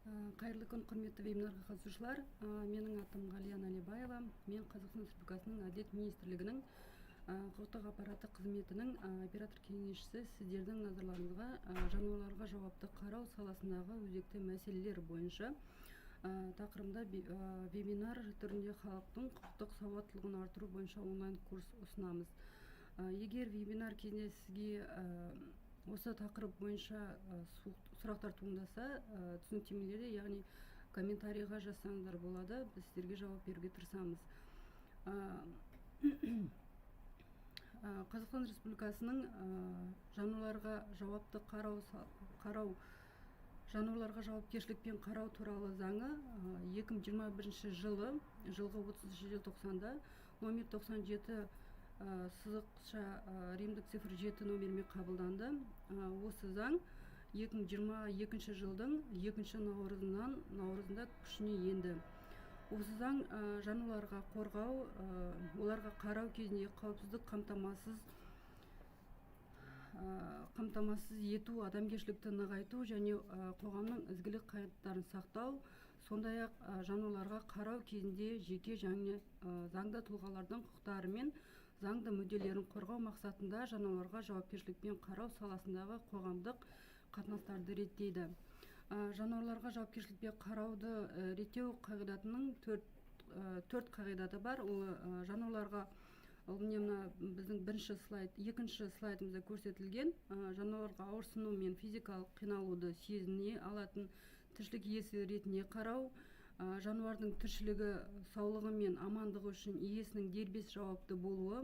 Қайырлы күн, құрметті вебинарға қатысушылар! Менің атым Ғалия Налибаева. Мен Қазақстан Республикасының Әділет министрлігінің құқықтық аппараты қызметінің оператор кеңесшісі. Сіздердің назарларыңызға жануарларға жауапты қарау саласындағы өзекті мәселелер бойынша тақырыбында вебинар түрінде халықтың құқықтық сауаттылығын арттыру бойынша онлайн курс ұсынамыз. Егер вебинар кезінде сізге осы тақырып бойынша сұрақтар туындаса, түсініктемелерде, яғни комментарийға жазсаңыздар болады, біз сіздерге жауап беруге тырысамыз. Қазақстан Республикасының жануарларға жауапты қарау, жануарларға жауапкершілікпен қарау туралы заңы 2021 жылы жылғы 30 желтоқсанда номер 97 сызықша римдік цифр 7 номерімен қабылданды. Осы заң 2022 жылдың 2 наурызында күшіне енді. Осы заң жануарларға қорғау, оларға қарау кезінде қауіпсіздік қамтамасыз ету, адамгершілікті нығайту және қоғамның ізгілік қағидаттарын сақтау, сондай ақ жануарларға қарау кезінде жеке және заңды тұлғалардың құқықтары мен заңды мүдделерін қорғау мақсатында жануарларға жауапкершілікпен қарау саласындағы қоғамдық қатынастарды реттейді. Жануарларға жауапкершілікпен қарауды реттеу қағидатының төрт қағидаты бар. Ол жануарларға, ол міне, мына біздің бірінші слайд, екінші слайдымызда көрсетілген: жануарға ауырсыну мен физикалық қиналуды сезіне алатын тіршілік иесі ретінде қарау, жануардың тіршілігі, саулығы мен амандығы үшін иесінің дербес жауапты болуы,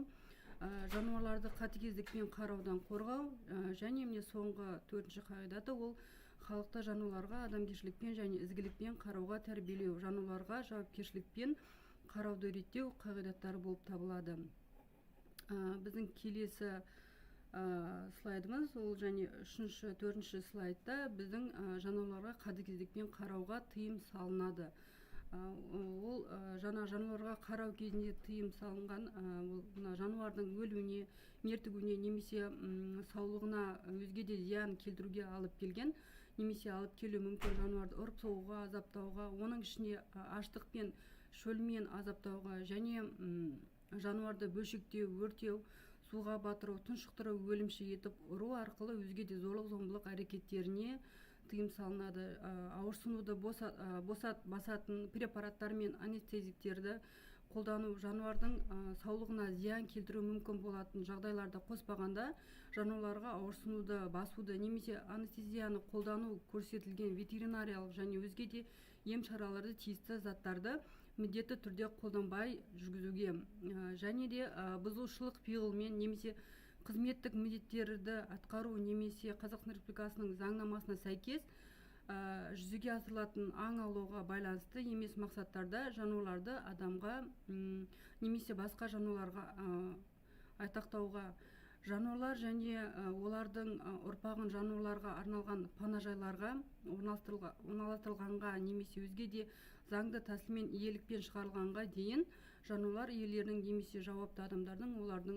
жануарларды қатыгездікпен қараудан қорғау және міне, соңғы төртінші қағидаты, ол халықты жануарларға адамгершілікпен және ізгілікпен қарауға тәрбиелеу, жануарларға жауапкершілікпен қарауды реттеу қағидаттары болып табылады. Біздің келесі слайдымыз, ол және үшінші, төртінші слайдта біздің жануарларға қатыгездікпен қарауға тыйым салынады. Ол жаңа жануарға қарау кезінде тыйым салынған, ол мына жануардың өлуіне, мертігуіне немесе саулығына өзге де зиян келтіруге алып келген немесе алып келуі мүмкін жануарды ұрып соғуға, азаптауға, оның ішінде аштық пен шөлмен азаптауға және жануарды бөлшектеу, өртеу, суға батыру, тұншықтыру, өлімші етіп ұру арқылы өзге де зорлық зомбылық әрекеттеріне тыйым салынады. Ауырсынуды босат басатын препараттар мен анестезиктерді қолдану, жануардың саулығына зиян келтіруі мүмкін болатын жағдайларды қоспағанда, жануарларға ауырсынуды басуды немесе анестезияны қолдану көрсетілген ветеринариялық және өзге де ем шараларды тиісті заттарды міндетті түрде қолданбай жүргізуге және де бұзушылық пиғылмен немесе қызметтік міндеттерді атқару немесе Қазақстан Республикасының заңнамасына сәйкес жүзеге асырылатын аң аулауға байланысты емес мақсаттарда жануарларды адамға немесе басқа жануарларға айтақтауға, жануарлар және олардың ұрпағын жануарларға арналған панажайларға орналастырылғанға немесе өзге де заңды тәсілмен иелікпен шығарылғанға дейін жануарлар иелерінің немесе жауапты адамдардың олардың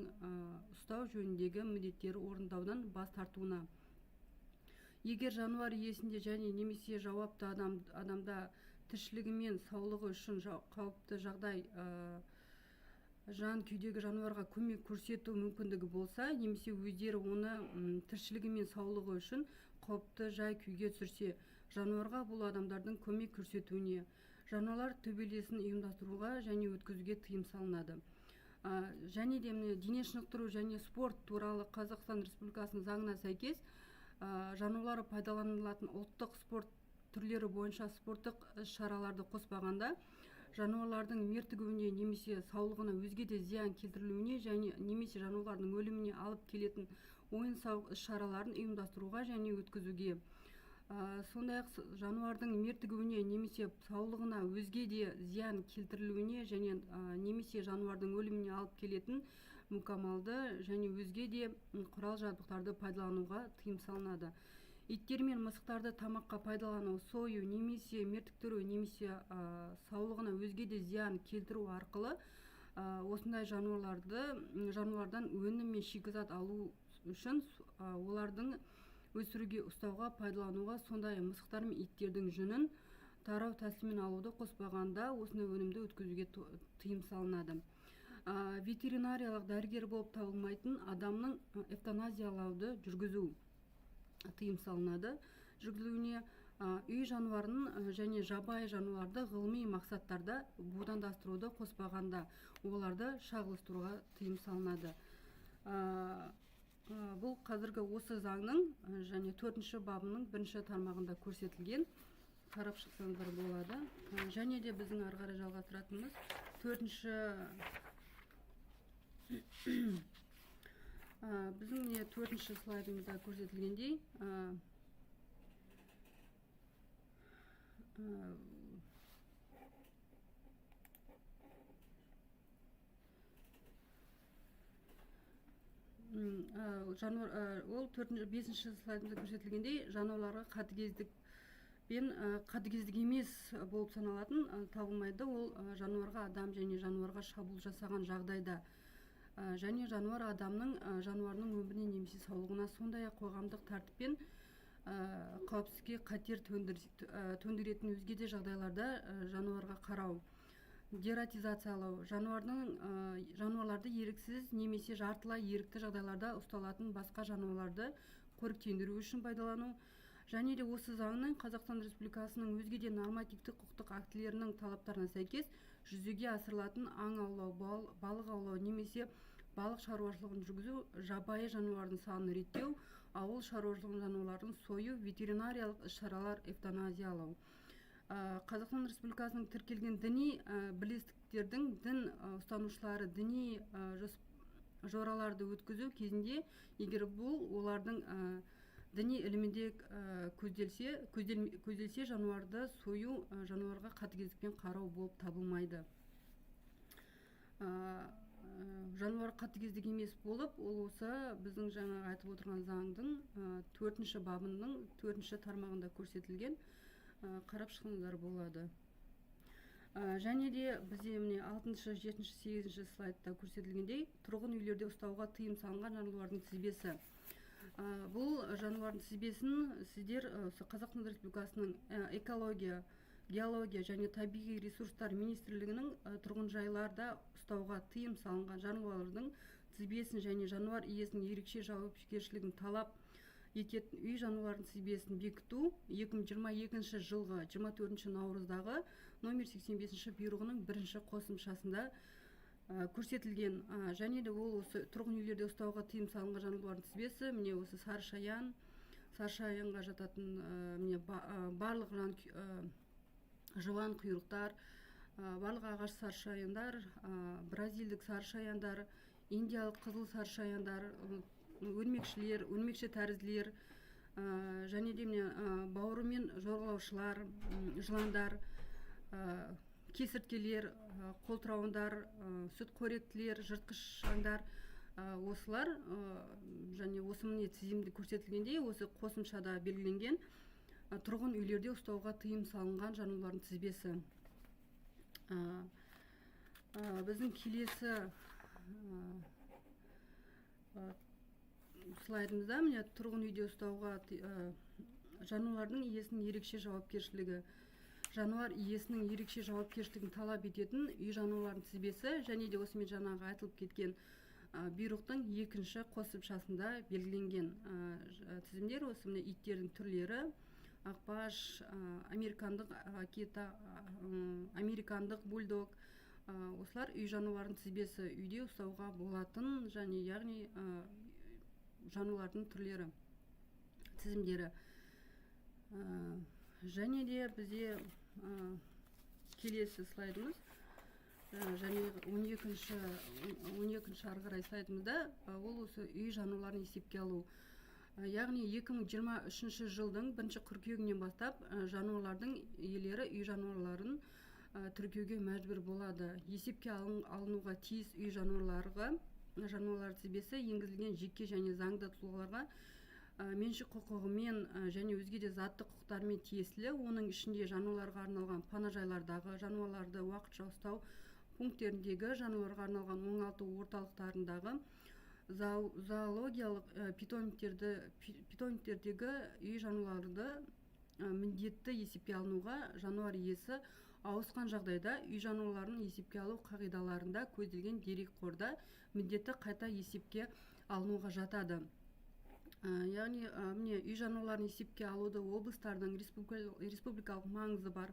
ұстау жөніндегі міндеттері орындаудан бас тартуына. Егер жануар иесінде және немесе жауапты адамда тіршілігі мен саулығы үшін қауіпті жағдай, жан күйдегі жануарға көмек көрсету мүмкіндігі болса немесе өздері оны тіршілігі мен саулығы үшін қауіпті жай күйге түсірсе, жануарға бұл адамдардың көмек көрсетуіне, жануарлар төбелесін ұйымдастыруға және өткізуге тыйым салынады. Және де міне, дене шынықтыру және спорт туралы Қазақстан Республикасының заңына сәйкес, жануарлар пайдаланылатын ұлттық спорт түрлері бойынша спорттық іс шараларды қоспағанда, жануарлардың мертігуіне немесе саулығына өзге де зиян келтірілуіне және немесе жануарлардың өліміне алып келетін ойын сауық іс шараларын ұйымдастыруға және өткізуге, сондай ақ жануардың мертігуіне немесе саулығына өзге де зиян келтірілуіне және немесе жануардың өліміне алып келетін мүкәммалды және өзге де құрал жабдықтарды пайдалануға тыйым салынады. Иттер мен мысықтарды тамаққа пайдалану, сою немесе мертіктіру немесе саулығына өзге де зиян келтіру арқылы осындай жануарлардан өнім мен шикізат алу үшін олардың өсіруге, ұстауға, пайдалануға, сондай мысықтар мен иттердің жүнін Тарау тәсілімен алуды қоспағанда осындай өнімді өткізуге тыйым салынады. Ветеринариялық дәрігер болып табылмайтын адамның эвтаназиялауды жүргізу тыйым салынады. Жүргізілуіне үй жануарын және жабайы жануарды ғылыми мақсаттарда будандастыруды қоспағанда оларды шағылыстыруға тыйым салынады. Бұл қазіргі осы заңның және 4-ші бабының 1-ші тармағында көрсетілген. Қарап шықсаңыздар болады. Және де біздің ары қарай жалғастыратынымыз 4-ші біздің міне 4-ші слайдымызда көрсетілгендей, жануар, ол 5-ші слайдымызда көрсетілгендей, жануарларға қатыгездік пен қатыгездік емес болып саналатын табылмайды. Ол жануарға адам және жануарға шабуыл жасаған жағдайда және жануар адамның жануарының өміріне немесе саулығына, сондай-ақ қоғамдық тәртіп пен қауіпсіздікке қатер төндіретін өзге де жағдайларда жануарға қарау, дератизациялау, жануарларды еріксіз немесе жартылай ерікті жағдайларда ұсталатын басқа жануарларды қоректендіру үшін пайдалану, және де осы заңның Қазақстан Республикасының өзге де нормативтік құқықтық актілерінің талаптарына сәйкес жүзеге асырылатын аң аулау, балық аулау немесе балық шаруашылығын жүргізу, жабайы жануарлардың санын реттеу, ауыл шаруашылығының жануарларын сою, ветеринариялық іс-шаралар, эвтаназиялау. Қазақстан Республикасының тіркелген діни бірлестіктердің дін ұстанушылары діни жораларды өткізу кезінде, егер бұл олардың діни ілімінде көзделсе, жануарды сою жануарға қатыгездікпен қарау болып табылмайды. Жануар қатыгездік емес болып, ол осы біздің жаңа айтып отырған заңдың 4-ші бабының 4-ші тармағында көрсетілген. Қарап шықсаңыздар болады. Және де бізде міне 6-шы, 7-ші, 8-ші слайдта көрсетілгендей, тұрғын үйлерде ұстауға тыйым салынған жануарлардың тізбесі. Бұл жануардың тізбесін сіздер осы Қазақстан Республикасының экология, геология және табиғи ресурстар министрлігінің тұрғын жайларда ұстауға тыйым салынған жануарлардың тізбесін және жануар иесінің ерекше жауапкершілігін талап ететін үй жануарларының тізбесін бекіту 2022 жылғы 24 наурыздағы номер 85 бұйрығының 1-ші қосымшасында көрсетілген. Және де ол осы тұрғын үйлерде ұстауға тыйым салынған жануарлардың тізбесі, міне осы сары шаян, сары шаянға жататын міне барлық жуан құйрықтар, барлық ағаш сары шаяндар, бразилдік сары шаяндар, индиялық қызыл сары шаяндар, өрмекшілер, өрмекші тәрізділер, және де міне бауырымен жорғалаушылар, жыландар, кесірткелер, қолтырауындар, сүтқоректілер, жыртқыш аңдар, осылар, және осы міне тізімде көрсетілгендей, осы қосымшада белгіленген тұрғын үйлерде ұстауға тыйым салынған жануарлардың тізбесі. Біздің келесі слайдымызда міне тұрғын үйде ұстауға жануарлардың иесінің ерекше жауапкершілігі, жануар иесінің ерекше жауапкершілігін талап ететін үй жануарларының тізбесі, және де осымен жаңағы айтылып кеткен бұйрықтың 2-ші қосымшасында белгіленген тізімдер. Осы міне иттердің түрлері, ақбаш, американдық акита, американдық бульдог, осылар үй жануарларының тізбесі, үйде ұстауға болатын және яғни жануарлардың түрлері, тізімдері. Және де бізде келесі слайдымыз, және 12-ші ары қарай слайдымызда, ол осы үй жануарларын есепке алу. Яғни 2023 жылдың 1 қыркүйегінен бастап жануарлардың иелері үй жануарларын тіркеуге мәжбүр болады. Есепке алынуға тиіс үй жануарлар тізбесі енгізілген жеке және заңды тұлғаларға меншік құқығымен және өзге де заттық құқықтармен тиесілі, оның ішінде жануарларға арналған панажайлардағы, жануарларды уақытша ұстау пункттеріндегі, жануарларға арналған оңалту орталықтарындағы, зоологиялық питомниктердегі үй жануарларды міндетті есепке алынуға жануар иесі ауысқан жағдайда үй жануарларын есепке алу қағидаларында көзделген дерекқорда міндетті қайта есепке алынуға жатады. Яғни міне, үй жануарларын есепке алуды облыстардың, республикалық маңызы бар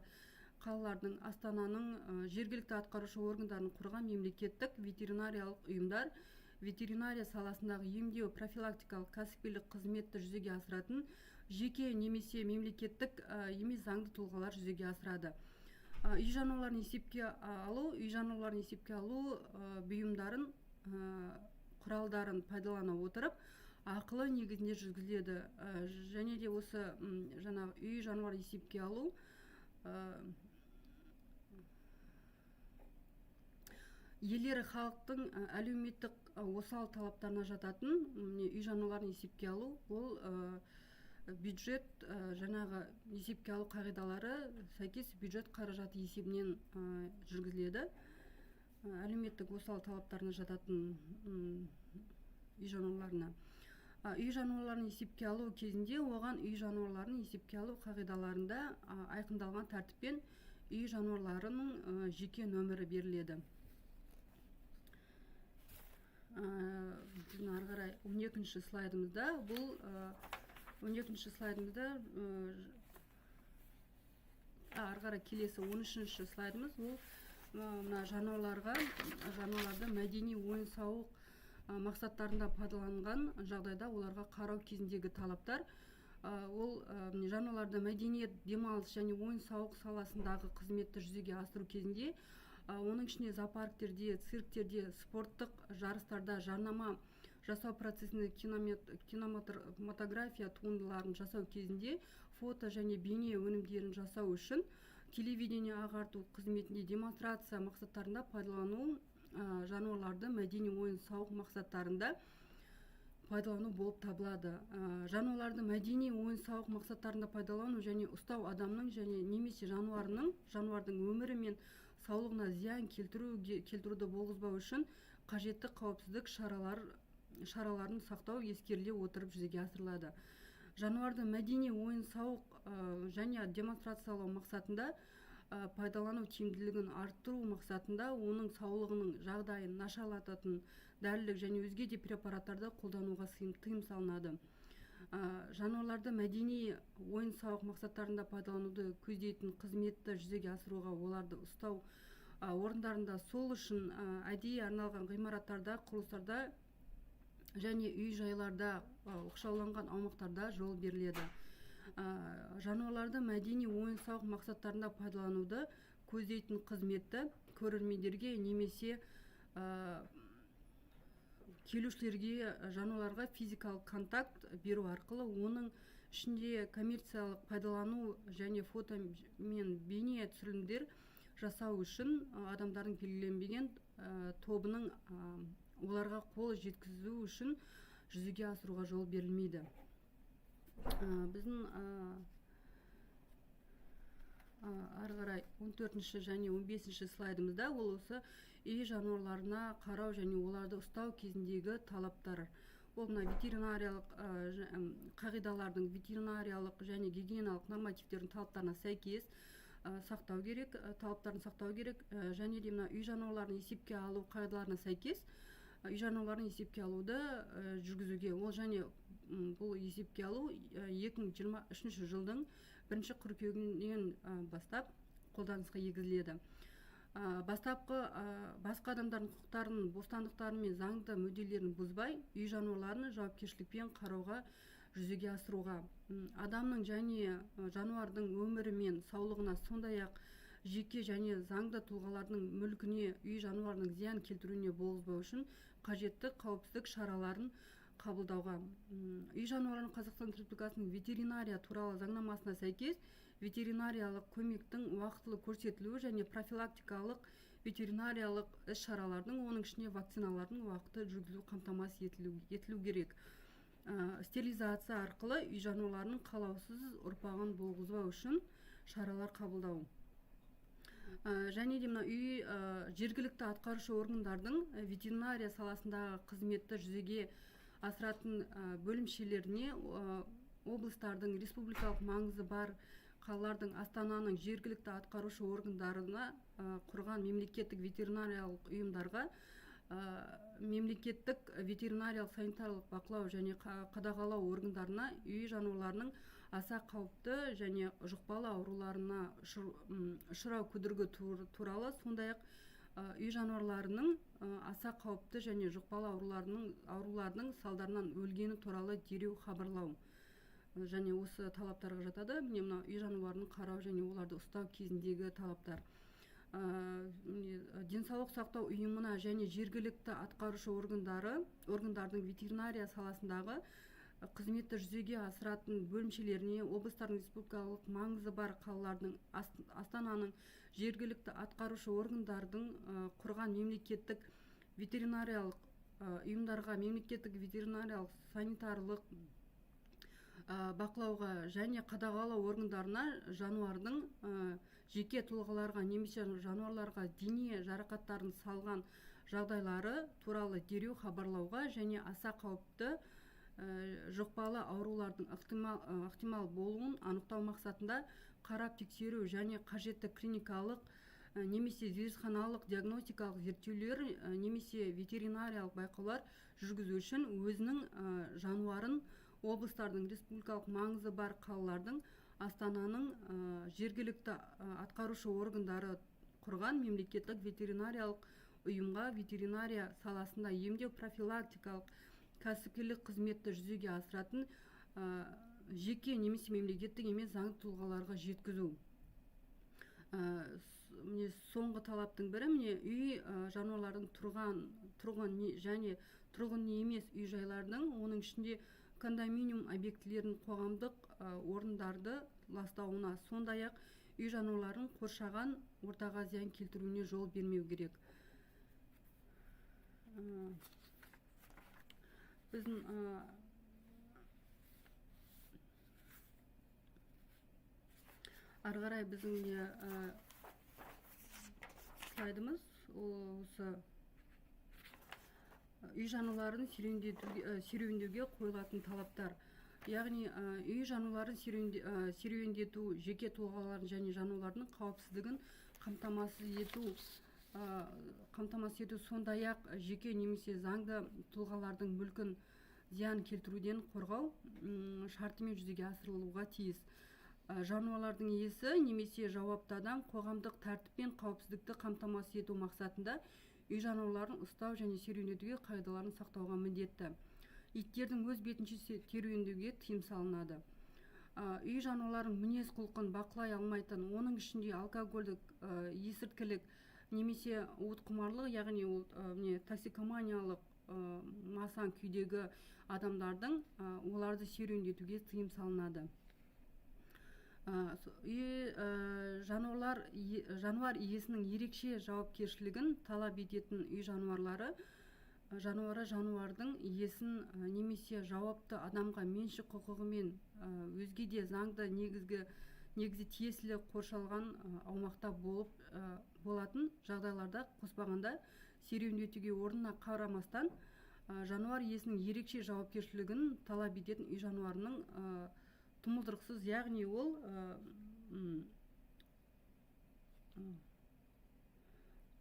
қалалардың, астананың жергілікті атқарушы органдарын құрған мемлекеттік ветеринариялық ұйымдар, ветеринария саласындағы емдеу, профилактикалық, кәсіпкерлік қызметті жүзеге асыратын жеке немесе мемлекеттік емес заңды тұлғалар жүзеге асырады. Үй жануарларын есепке алу бұйымдарын, құралдарын пайдалана отырып, ақылы негізінде жүргізіледі. Және де осы жаңағы үй жануар есепке алу иелері халықтың әлеуметтік осал талаптарына жататын, міне, үй жануарларын есепке алу ол бюджет, жаңағы есепке алу қағидалары сәйкес бюджет қаражаты есебінен жүргізіледі. Әлеуметтік осал талаптарына жататын үй жануарларына. Үй жануарларын есепке алу кезінде оған үй жануарларын есепке алу қағидаларында айқындалған тәртіппен үй жануарларының жеке нөмірі беріледі. Біздің ары қарай 12-ші слайдымызда, бұл 12-ші слайдымызда, ары қарай келесі 13-ші слайдымыз, ол мына жануарларды мәдени ойын-сауық мақсаттарында пайдаланған жағдайда оларға қарау кезіндегі талаптар. Ол жануарларды мәдениет, демалыс және ойын-сауық саласындағы қызметті жүзеге асыру кезінде, оның ішінде зоопарктерде, цирктерде, спорттық жарыстарда, жарнама жасау процесінде, кинематография туындыларын жасау кезінде, фото және бейне өнімдерін жасау үшін, телевидение, ағарту қызметінде, демонстрация мақсаттарында пайдалану, жануарларды мәдени ойын-сауық мақсаттарында пайдалану болып табылады. Жануарларды мәдени ойын-сауық мақсаттарында пайдалану және ұстау адамның және немесе жануардың өмірі мен саулығына зиян келтіруді болғызбау үшін қажетті қауіпсіздік шараларын сақтау ескеріле отырып жүзеге асырылады. Жануарды мәдени ойын-сауық және демонстрациялау мақсатында пайдалану тиімділігін арттыру мақсатында оның саулығының жағдайын нашарлататын дәрілік және өзге де препараттарды қолдануға тыйым салынады. Жануарларды мәдени ойын-сауық мақсаттарында пайдалануды көздейтін қызметті жүзеге асыруға оларды ұстау орындарында, сол үшін әдейі арналған ғимараттарда, құрылыстарда және үй-жайларда, оқшауланған аумақтарда жол беріледі. Жануарларды мәдени ойын-сауық мақсаттарында пайдалануды көздейтін қызметті көрермендерге немесе келушілерге жануарларға физикалық контакт беру арқылы, оның ішінде коммерциялық пайдалану және фото мен бейне түсірілімдер жасау үшін адамдардың белгіленбеген тобының оларға қол жеткізу үшін жүзеге асыруға жол берілмейді. Біздің ары қарай 14-ші және 15-ші слайдымызда ол осы үй жануарларына қарау және оларды ұстау кезіндегі талаптар. Ол мына ветеринариялық қағидалардың, ветеринариялық және гигиеналық нормативтердің талаптарына сәйкес сақтау керек, талаптарын сақтау керек, және де мына үй жануарларын есепке алу қағидаларына сәйкес үй жануарларын есепке алуды жүргізуге. Ол және бұл есепке алу 2023 жылдың 1 қыркүйегінен бастап қолданысқа енгізіледі. Бастапқы басқа адамдардың құқықтарын, бостандықтары мен заңды мүдделерін бұзбай, үй жануарларын жауапкершілікпен қарауға жүзеге асыруға, адамның және жануардың өмірі мен саулығына, сондай-ақ жеке және заңды тұлғалардың мүлкіне үй жануарының зиян келтіруіне болғызбау үшін қажетті қауіпсіздік шараларын қабылдауға. Үй жануарларын Қазақстан Республикасының ветеринария туралы заңнамасына сәйкес ветеринариялық көмектің уақытылы көрсетілуі және профилактикалық ветеринариялық іс-шаралардың, оның ішінде вакциналардың уақыты жүргізілу қамтамасыз етілу керек. Стерилизация арқылы үй жануарларының қалаусыз ұрпағын болғызбау үшін шаралар қабылдау. Және де мына үй жергілікті атқарушы органдардың ветеринария саласындағы қызметті жүзеге асыратын бөлімшелеріне Облыстардың, республикалық маңызы бар қалалардың, астананың жергілікті атқарушы органдарына құрған мемлекеттік ветеринариялық ұйымдарға мемлекеттік ветеринариялық санитарлық бақылау және қадағалау органдарына үй жануарларының аса қауіпті және жұқпалы ауруларына ұшырау кедергі туралы, сондай-ақ үй жануарларының аса қауіпті және жұқпалы ауруларының салдарынан өлгені туралы дереу хабарлау. Және осы талаптарға жатады міне мына үй жануарларын қарау және оларды ұстау кезіндегі талаптар. Денсаулық сақтау ұйымына және жергілікті атқарушы органдардың ветеринария саласындағы қызметті жүзеге асыратын бөлімшелеріне, облыстардың, республикалық маңызы бар қалалардың, астананың жергілікті атқарушы органдардың құрған мемлекеттік ветеринариялық ұйымдарға мемлекеттік ветеринариялық санитарлық бақылауға және қадағалау органдарына жануардың жеке тұлғаларға немесе жануарларға дене жарақаттарын салған жағдайлары туралы дереу хабарлауға және аса қауіпті жұқпалы аурулардың ықтимал болуын анықтау мақсатында қарап тексеру және қажетті клиникалық немесе зертханалық диагностикалық зерттеулер немесе ветеринариялық байқаулар жүргізу үшін өзінің жануарын облыстардың, республикалық маңызы бар қалалардың, астананың жергілікті атқарушы органдары құрған мемлекеттік ветеринариялық ұйымға ветеринария саласында емдеу профилактикалық кәсіпкерлік қызметті жүзеге асыратын жеке немесе мемлекеттік емес заңды тұлғаларға жеткізу. Міне соңғы талаптың бірі, міне үй жануарлардың тұрғын және тұрғын емес үй жайлардың, оның ішінде кондоминиум объектілерін, қоғамдық орындарды ластауына, сондай-ақ үй жануарларын қоршаған ортаға зиян келтіруіне жол бермеу керек. Біздің ары қарай біздің слайдымыз осы үй жануарларын серуендеуге қойылатын талаптар. Яғни үй жануарларын серуендету жеке тұлғалардың және жануарлардың қауіпсіздігін қамтамасыз ету, сондай-ақ жеке немесе заңды тұлғалардың мүлкін зиян келтіруден қорғау шартымен жүзеге асырылуға тиіс. Жануарлардың иесі немесе жауапты адам қоғамдық тәртіп пен қауіпсіздікті қамтамасыз ету мақсатында үй жануарларын ұстау және серуендетуге қағидаларын сақтауға міндетті. Иттердің өз бетінше серуендеуге тыйым салынады. Үй жануарларының мінез құлқын бақылай алмайтын, оның ішінде алкогольдік, есірткілік немесе уытқұмарлық, яғни ол міне токсикоманиялық масаң күйдегі адамдардың оларды серуендетуге тыйым салынады. Үй жануар иесінің ерекше жауапкершілігін талап ететін үй жануарлары жануары жануардың иесін немесе жауапты адамға меншік құқығымен өзге де заңды негізі тиесілі қоршалған аумақта болатын жағдайларда қоспағанда серуендетуге орнына қарамастан жануар иесінің ерекше жауапкершілігін талап ететін үй жануарының тұмылдырықсыз, яғни ол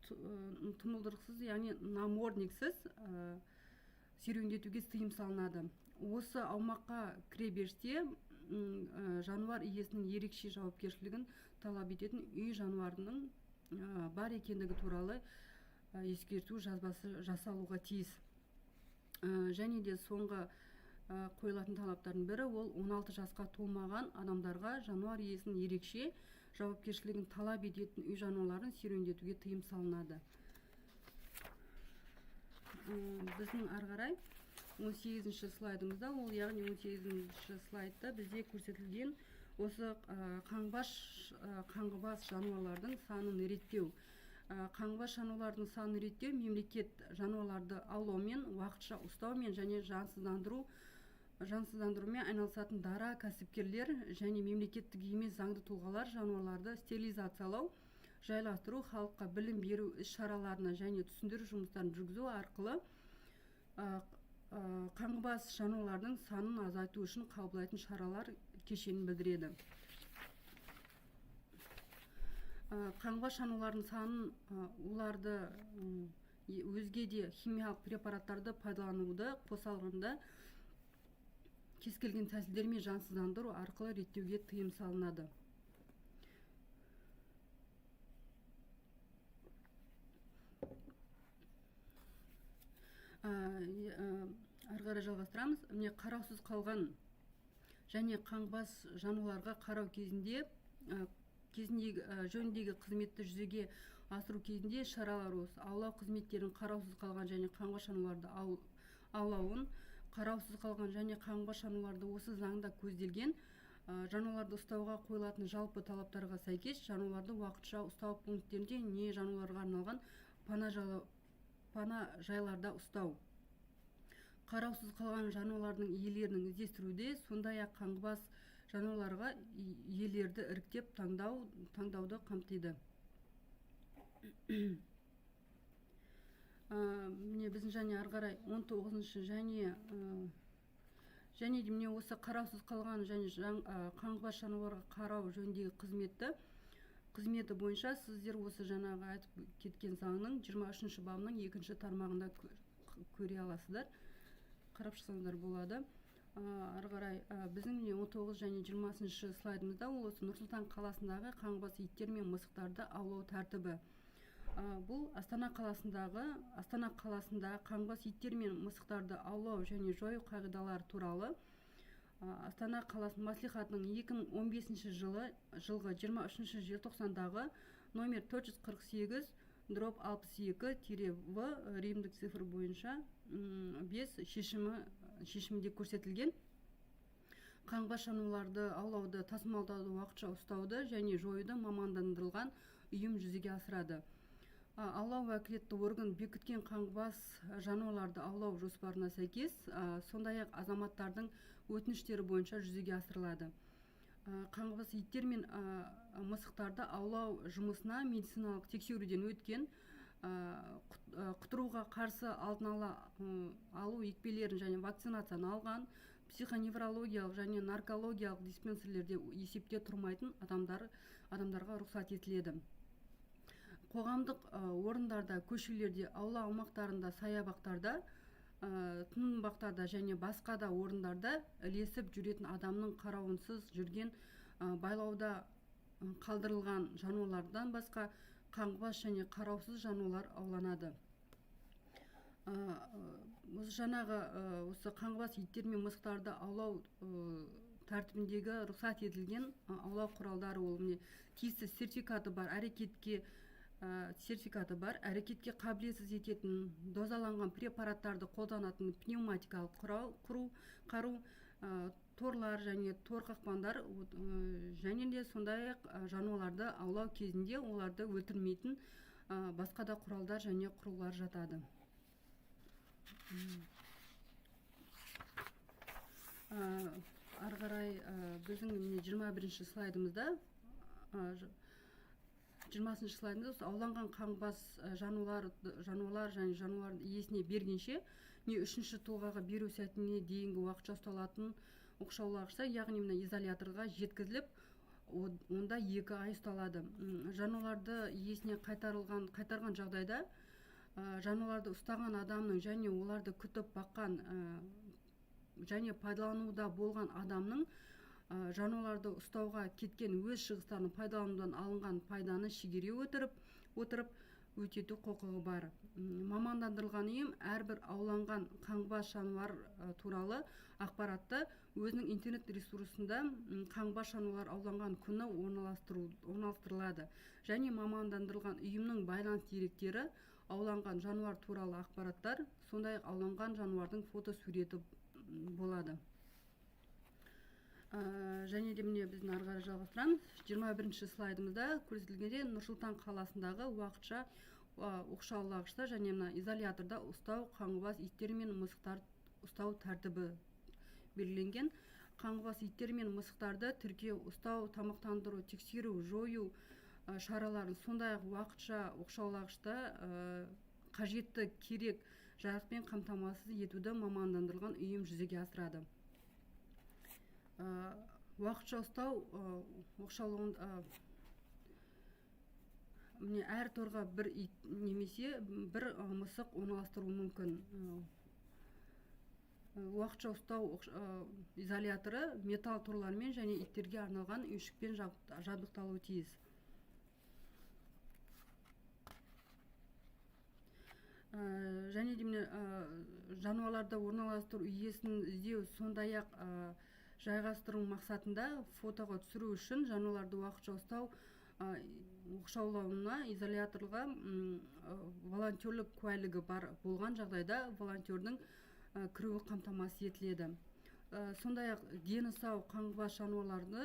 тұмылдырықсыз, яғни намордниксіз серуендетуге тыйым салынады. Осы аумаққа кіре берісте жануар иесінің ерекше жауапкершілігін талап ететін үй жануарының бар екендігі туралы ескерту жазбасы жасалуға тиіс. Және де соңғы қойылатын талаптардың бірі ол 16 жасқа толмаған адамдарға жануар иесінің ерекше жауапкершілігін талап ететін үй жануарларын серуендетуге тыйым салынады. Біздің ары қарай 18-ші слайдымызда, ол яғни 18-ші слайдта бізде көрсетілген осы қаңғыбас жануарлардың санын реттеу. Қаңғыбас жануарлардың санын реттеу мемлекет жануарларды аулаумен, уақытша ұстаумен және жансыздандырумен айналысатын дара кәсіпкерлер және мемлекеттік емес заңды тұлғалар жануарларды стерилизациялау, жайластыру, халыққа білім беру іс-шараларына және түсіндіру жұмыстарын жүргізу арқылы Қаңғыбас жануарлардың санын азайту үшін қабылдайтын шаралар кешенін білдіреді. Қаңғыбас жануарлардың санын, оларды өзге де химиялық препараттарды пайдалануды қоса алғанда кез келген тәсілдермен жансыздандыру арқылы реттеуге тыйым салынады. Ары қарай жалғастырамыз. Міне, қараусыз қалған және қаңғыбас жануарларға қарау кезінде кезіндегі жөніндегі қызметті жүзеге асыру кезінде шаралар осы аулау қызметтерін қараусыз қалған және қаңғыбас жануарларды аулауын, қараусыз қалған және қаңғыбас жануарларды осы заңда көзделген жануарларды ұстауға қойылатын жалпы талаптарға сәйкес жануарларды уақытша ұстау пункттерінде не жануарларға арналған пана жайларда ұстау, қараусыз қалған жануарлардың иелерінің іздестіруде, сондай-ақ қаңғыбас жануарларға иелерді іріктеп таңдауды қамтиды. Міне, біздің және ары қарай 19-шы және де міне осы қараусыз қалған және қаңғыбас жануарға қарау жөніндегі қызметі бойынша сіздер осы жаңағы айтып кеткен заңның 23 бабының екінші тармағында көре аласыздар, қарап шықсаңыздар болады. Ары қарай біздің міне 19 және 20 слайдымызда ол осы Нұр-Сұлтан қаласындағы қаңғыбас иттер мен мысықтарды аулау тәртібі. Бұл Астана қаласында қаңғыбас иттер мен мысықтарды аулау және жою қағидалары туралы Астана қаласының мәслихатының 2015 жылғы 23 желтоқсандағы номер 448/62-В римдік цифр бойынша 5 шешімінде көрсетілген. Қаңғыбас жануарларды аулауды, тасымалдауды, уақытша ұстауды және жоюды мамандандырылған ұйым жүзеге асырады. Аулау уәкілетті орган бекіткен қаңғыбас жануарларды аулау жоспарына сәйкес, сондай-ақ азаматтардың өтініштері бойынша жүзеге асырылады. Қаңғыбас иттер мен мысықтарды аулау жұмысына медициналық тексеруден өткен, құтыруға қарсы алдын алу екпелерін және вакцинацияны алған, психоневрологиялық және наркологиялық диспансерлерде есепте тұрмайтын адамдарға рұқсат етіледі. Қоғамдық орындарда, көшелерде, аула аумақтарында, саябақтарда, тынбақтарда және басқа да орындарда ілесіп жүретін адамның қарауынсыз жүрген, байлауда қалдырылған жануарлардан басқа қаңғыбас және қараусыз жануарлар ауланады. Осы жаңағы осы қаңғыбас иттер мен мысықтарды аулау тәртібіндегі рұқсат етілген аулау құралдары ол міне тиісті сертификаты бар, әрекетке сертификаты бар, әрекетке қабілетсіз ететін дозаланған препараттарды қолданатын пневматикалық қару, торлар және тор қақпандар, және де сондай-ақ жануарларды аулау кезінде оларды өлтірмейтін басқа да құралдар және құрылғылар жатады. Ары қарай біздің міне 21 слайдымызда, 20 слайдымызда осы ауланған қаңғыбас жануарлар және жануар иесіне бергенше не үшінші тұлғаға беру сәтіне дейінгі уақытша ұсталатын оқшаулағышта, яғни мына изоляторға жеткізіліп, онда 2 ай ұсталады. Жануарларды иесіне қайтарған жағдайда, жануарларды ұстаған адамның және оларды күтіп баққан, және пайдалануда болған адамның, жануарларды ұстауға кеткен өз шығыстарын пайдаланудан алынған пайданы шегере отырып өтету құқығы бар. Мамандандырылған ұйым әрбір ауланған қаңғыбас жануар туралы ақпаратты өзінің интернет ресурсында, қаңғыбас жануарлар ауланған күні орналастырылады және мамандандырылған ұйымның байланыс деректері, ауланған жануар туралы ақпараттар, сондай-ақ ауланған жануардың фотосуреті болады. Және де міне біздің ары қарай жалғастырамыз. 21 слайдымызда көрсетілгендей, Нұр-Сұлтан қаласындағы уақытша оқшаулағышта және мына изоляторда ұстау қаңғыбас иттер мен мысықтар ұстау тәртібі белгіленген. Қаңғыбас иттер мен мысықтарды тіркеу, ұстау, тамақтандыру, тексеру, жою шараларын, сондай-ақ уақытша оқшаулағышта қажетті керек жарықпен қамтамасыз етуді мамандандырылған ұйым жүзеге асырады. Уақытша ұстау оқшаулауын міне әр торға бір ит немесе бір мысық орналастыруы мүмкін. Уақытша ұстау изоляторы металл торлармен және иттерге арналған үйшікпен жабдықталуы тиіс. Және де міне жануарларды орналастыру, иесін іздеу, сондай-ақ жайғастыру мақсатында фотоға түсіру үшін жануарларды уақытша ұстау оқшаулауына изоляторға волонтерлік куәлігі бар болған жағдайда волонтердің кіруі қамтамасыз етіледі. Сондай-ақ дені сау қаңғыбас жануарларды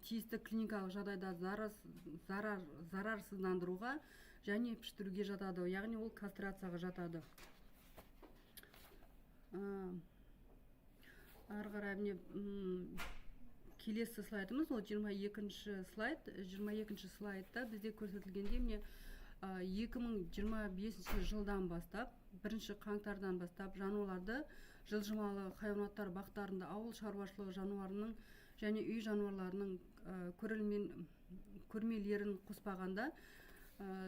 тиісті клиникалық жағдайда зарарсыздандыруға және піштіруге жатады, яғни ол кастрацияға жатады. Ары қарай міне келесі слайдымыз, ол 22 слайд. 22 слайдта бізде көрсетілгендей міне 2025 жылдан бастап, 1 қаңтардан бастап жануарларды жылжымалы хайуанаттар бақтарында ауыл шаруашылығы жануарының және үй жануарларының көрмелерін қоспағанда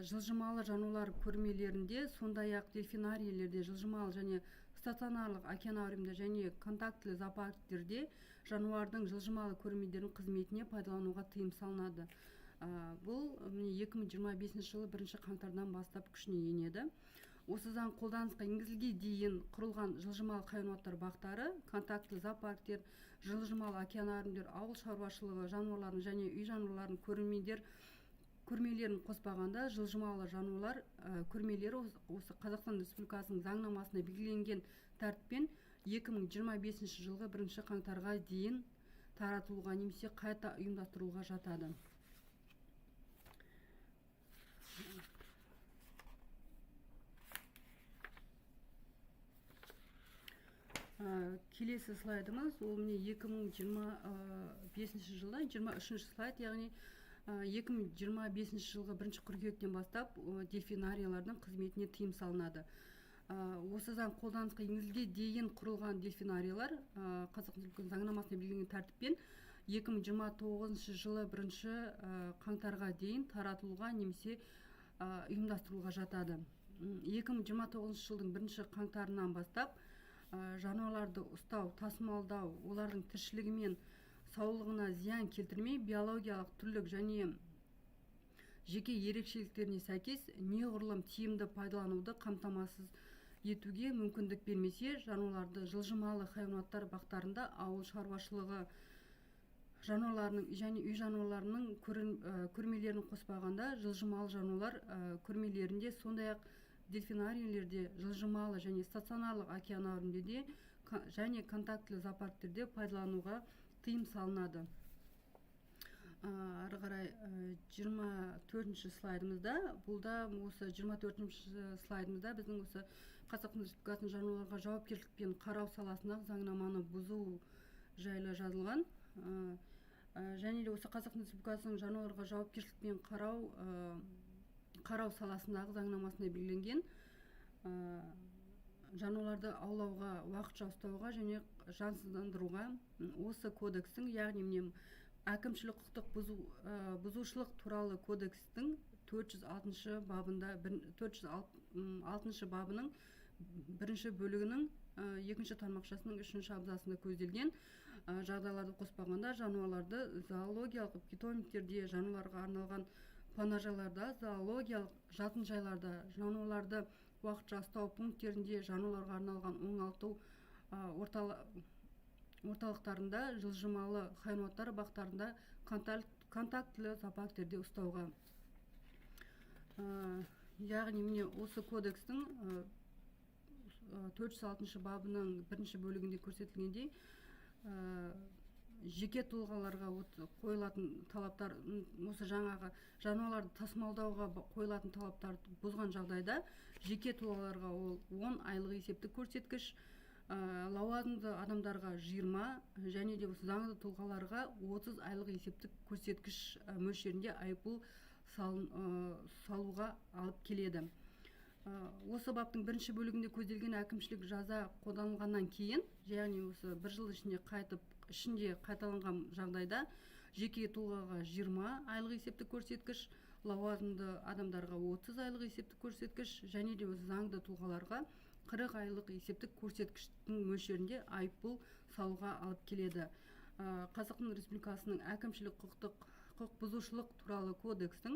жылжымалы жануарлар көрмелерінде, сондай-ақ дельфинарийлерде, жылжымалы және стационарлық океанариумда және контактілі зоопарктерде жануардың жылжымалы көрмелерінің қызметіне пайдалануға тыйым салынады. Бұл міне 2025 жылы 1 қаңтардан бастап күшіне енеді. Осы заң қолданысқа енгізілге дейін құрылған жылжымалы хайуанаттар бақтары, контактілі зоопарктер, жылжымалы океанариумдер, ауыл шаруашылығы жануарларын және үй жануарларын көрмелерін қоспағанда жылжымалы жануарлар көрмелері осы Қазақстан Республикасының заңнамасында белгіленген тәртіппен 2025 жылғы 1 қаңтарға дейін таратылуға немесе қайта ұйымдастырылуға жатады. Келесі слайдымыз, ол міне 2025 жылда 23 слайд, яғни 2025 жылғы 1 қыркүйектен бастап дельфинариялардың қызметіне тыйым салынады. Осы заң қолданысқа енгізілге дейін құрылған дельфинариялар Қазақстан Республикасының заңнамасында белгіленген тәртіппен 2029 жылы 1 қаңтарға дейін таратылуға немесе ұйымдастыруға жатады. 2029 жылдың 1 қаңтарынан бастап жануарларды ұстау, тасымалдау, олардың тіршілігі мен саулығына зиян келтірмей, биологиялық түрлік және жеке ерекшеліктеріне сәйкес неғұрлым тиімді пайдалануды қамтамасыз етуге мүмкіндік бермесе, жануарларды жылжымалы хайуанаттар бақтарында ауыл шаруашылығы жануарларының және үй жануарларының көрмелерін қоспағанда жылжымалы жануарлар көрмелерінде, сондай-ақ дельфинарийлерде, жылжымалы және стационарлық океанариумдерде және контактілі зоопарктерде пайдалануға тыйым салынады. Ары қарай 24 слайдымызда, бұл да осы 24 слайдымызда біздің осы Қазақстан Республикасының жануарларға жауапкершілікпен қарау саласындағы заңнаманы бұзу жайлы жазылған. Және де осы Қазақстан Республикасының жануарларға жауапкершілікпен қарау саласындағы заңнамасында белгіленген жануарларды аулауға, уақытша ұстауға және жансыздандыруға осы кодекстің, яғни міне әкімшілік құқықтық бұзушылық туралы кодекстің 406 бабында, 406 бабының бірінші бөлігінің екінші тармақшасының үшінші абзацында көзделген жағдайларды қоспағанда жануарларды зоологиялық питомниктерде, жануарларға арналған панажайларда, зоологиялық жатынжайларда, жануарларды уақытша ұстау пункттерінде, жануарларға арналған оңалту орталықтарында, жылжымалы хайуанаттар бақтарында, контактілі зоопарктерде ұстауға. Яғни міне осы кодекстің 406 бабының бірінші бөлігінде көрсетілгендей, жеке тұлғаларға қойылатын талаптар, осы жаңағы жануарларды тасымалдауға қойылатын талаптарды бұзған жағдайда жеке тұлғаларға ол 10 айлық есептік көрсеткіш, лауазымды адамдарға 20 және де осы заңды тұлғаларға 30 айлық есептік көрсеткіш мөлшерінде айыппұл салуға алып келеді. Осы баптың бірінші бөлігінде көзделген әкімшілік жаза қолданылғаннан кейін, яғни осы бір жыл ішінде қайталанған жағдайда жеке тұлғаға 20 айлық есептік көрсеткіш, лауазымды адамдарға 30 айлық есептік көрсеткіш және де осы заңды тұлғаларға 40 айлық есептік көрсеткіштің мөлшерінде айыппұл салуға алып келеді. Қазақстан Республикасының әкімшілік құқық бұзушылық туралы кодекстің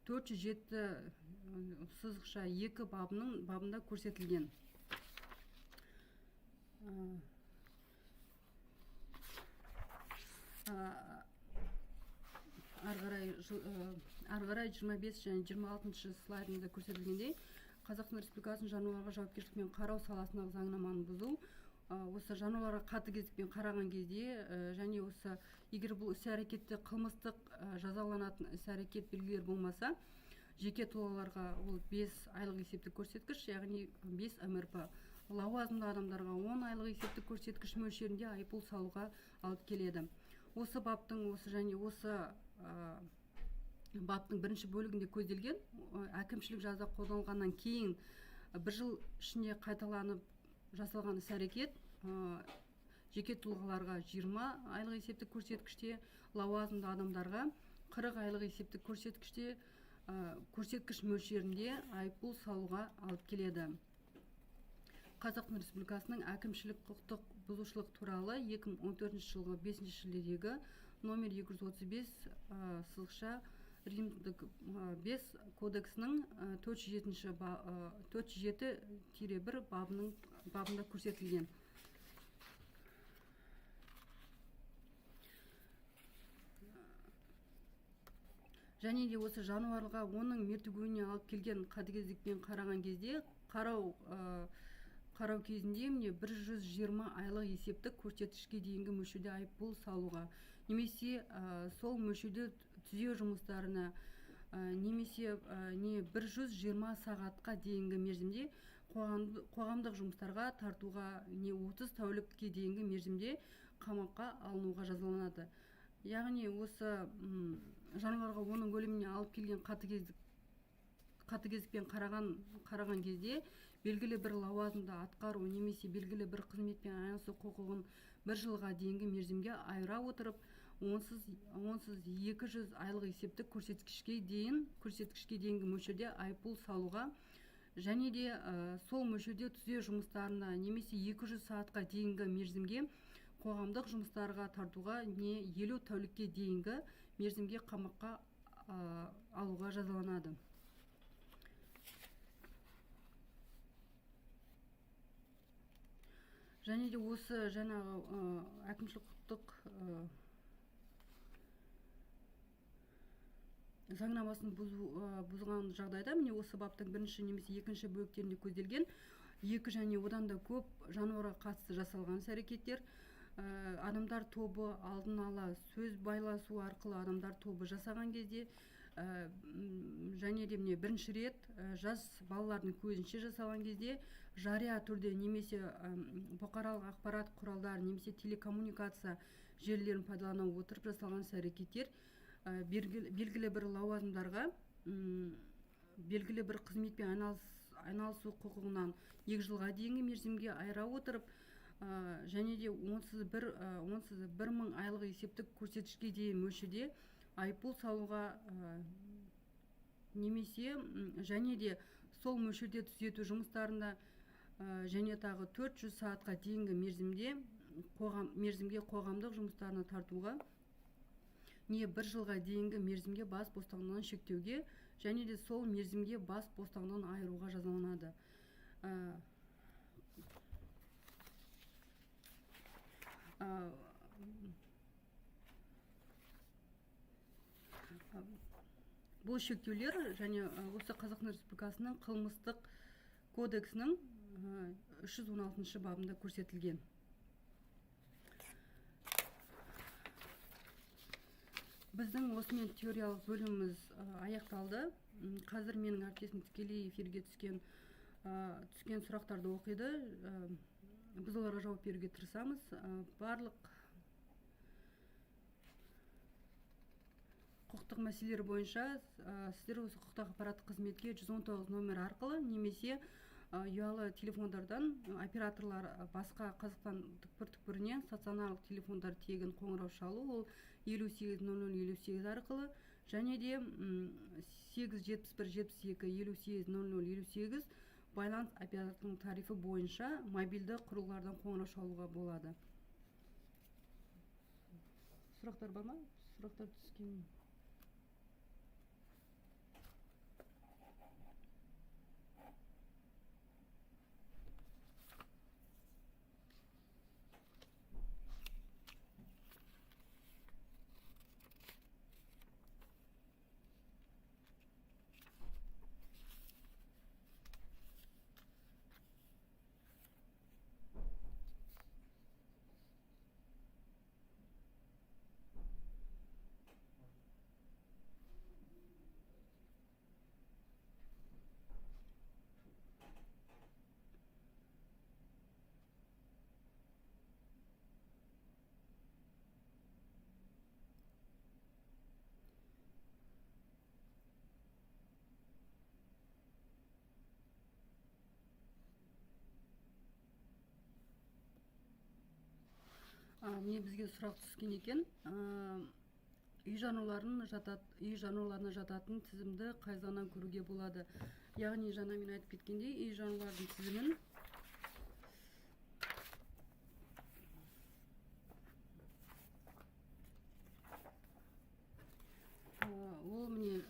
407/2 бабында көрсетілген. Ары қарай 25 және 26 слайдында көрсетілгендей, Қазақстан Республикасының жануарларға жауапкершілікпен қарау саласындағы заңнаманы бұзу, осы жануарларға қатыгездікпен қараған кезде, және осы егер бұл іс-әрекетте қылмыстық жазаланатын іс-әрекет белгілері болмаса, жеке тұлғаларға ол 5 айлық есептік көрсеткіш, яғни 5 МРП, лауазымды адамдарға 10 айлық есептік көрсеткіш мөлшерінде айыппұл салуға алып келеді. Осы баптың осы және осы баптың бірінші бөлігінде көзделген әкімшілік жаза қолданылғаннан кейін бір жыл ішінде қайталанып жасалған іс-әрекет жеке тұлғаларға 20 айлық есептік көрсеткіште, лауазымды адамдарға 40 айлық есептік көрсеткіште көрсеткіш мөлшерінде айыппұл салуға алып келеді. Қазақстан Республикасының әкімшілік құқықтық бұзушылық туралы 2014 жылғы 5 шілдедегі номер 235 сызықша римдік 5 кодексінің 407-1 бабында көрсетілген. Және де осы жануарға оның мертігуіне алып келген қатыгездікпен қараған кезде қарау кезінде міне 120 айлық есептік көрсеткішке дейінгі мөлшерде айыппұл салуға, немесе сол мөлшерде түзеу жұмыстарына, немесе не 120 сағатқа дейінгі мерзімде қоғамдық жұмыстарға тартуға, не 30 тәулікке дейінгі мерзімде қамаққа алынуға жазаланады. Яғни осы жануарға оның өліміне алып келген қатыгездікпен қараған кезде белгілі бір лауазымды атқару немесе белгілі бір қызметпен айналысу құқығын бір жылға дейінгі мерзімге айыра отырып, онсыз 200 айлық есептік көрсеткішке дейінгі мөлшерде айыппұл салуға және де сол мөлшерде түзеу жұмыстарына немесе 200 сағатқа дейінгі мерзімге қоғамдық жұмыстарға тартуға, не 50 тәулікке дейінгі мерзімге қамаққа алуға жазаланады. Және де осы жаңағы әкімшілік құқықтық заңнамасын бұзған жағдайда міне осы баптың бірінші немесе екінші бөліктерінде көзделген екі және одан да көп жануарға қатысты жасалған іс-әрекеттер, адамдар тобы алдын ала сөз байласу арқылы адамдар тобы жасаған кезде, және де міне бірінші рет жас балалардың көзінше жасалған кезде жария түрде немесе бұқаралық ақпарат құралдары немесе телекоммуникация желілерін пайдалана отырып жасалған іс-әрекеттер, белгілі бір лауазымдарға, белгілі бір қызметпен айналысу құқығынан 2 жылға дейінгі мерзімге айыра отырып, және де онсыз 1000 айлық есептік көрсеткішке дейін мөлшерде айыппұл салуға, немесе және де сол мөлшерде түзету жұмыстарында, және тағы 400 сағатқа дейінгі мерзімге қоғамдық жұмыстарына тартуға, не 1 жылға дейінгі мерзімге бас бостандығынан шектеуге және де сол мерзімге бас бостандығынан айыруға жазаланады. Бұл шектеулер және осы Қазақстан Республикасының қылмыстық кодексінің 316 бабында көрсетілген. Біздің осымен теориялық бөліміміз аяқталды. Қазір менің әріптесім тікелей эфирге түскен сұрақтарды оқиды. Біз оларға жауап беруге тырысамыз. Барлық құқықтық Құқықтық мәселелер бойынша сіздер осы құқықтық ақпараттық қызметке 119 номер арқылы немесе ұялы телефондардан операторлар басқа Қазақстан түкпір-түкпірінен стационарлық телефондар тегін қоңырау шалу, ол 58 00 58 арқылы, және де 8 71 72 58 00 58 байланыс операторының тарифі бойынша мобильді құрылғылардан қоңырау шалуға болады. Сұрақтар бар ма? Сұрақтар түскен. Міне, бізге сұрақ түскен екен. Үй жануарларына жататын тізімді қай заңнан көруге болады? Яғни жаңа мен айтып кеткендей, үй жануарларының тізімін ол міне,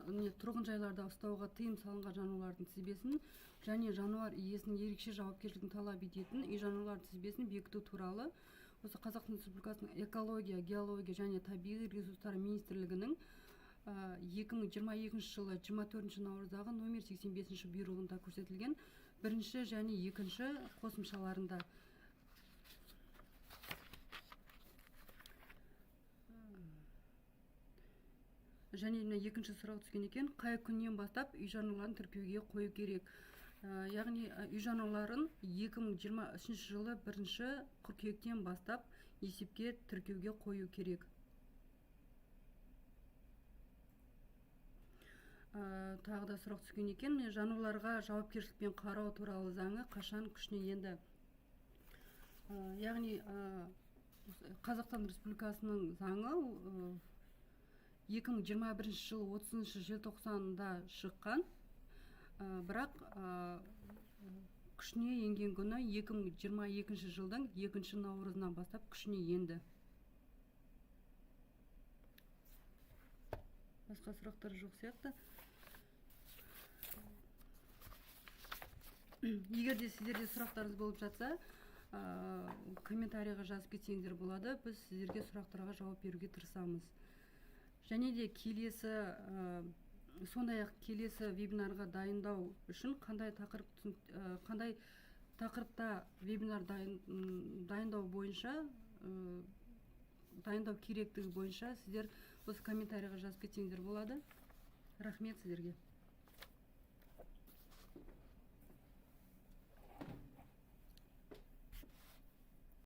міне, тұрғын жайларда ұстауға тыйым салынған жануарлардың тізбесін және жануар иесінің ерекше жауапкершілігін талап ететін үй жануарларының тізбесін бекіту туралы осы Қазақстан Республикасының экология, геология және табиғи ресурстар министрлігінің 2022 жылы 24 наурыздағы номер 85 бұйрығында көрсетілген бірінші және екінші қосымшаларында. Және мына екінші сұрақ түскен екен: қай күннен бастап үй жануарларын тіркеуге қою керек? Яғни үй жануарларын 2023 жылы 1 қыркүйектен бастап есепке тіркеуге қою керек. Тағы да сұрақ түскен екен: жануарларға жауапкершілікпен қарау туралы заңы қашан күшіне енді? Яғни Қазақстан Республикасының заңы 2021 жылы 30 желтоқсанда шыққан, бірақ күшіне енген күні 2022 жылдың 2 наурызынан бастап күшіне енді. Басқа сұрақтар жоқ сияқты. Егер де сіздерде сұрақтарыңыз болып жатса, комментарийға жазып кетсеңіздер болады. Біз сіздерге сұрақтарға жауап беруге тырысамыз. Және де келесі, сондай-ақ келесі вебинарға дайындау үшін қандай тақырыпта вебинар дайындау бойынша, дайындау керектігі бойынша сіздер осы комментарийға жазып кетсеңіздер болады. Рахмет сіздерге.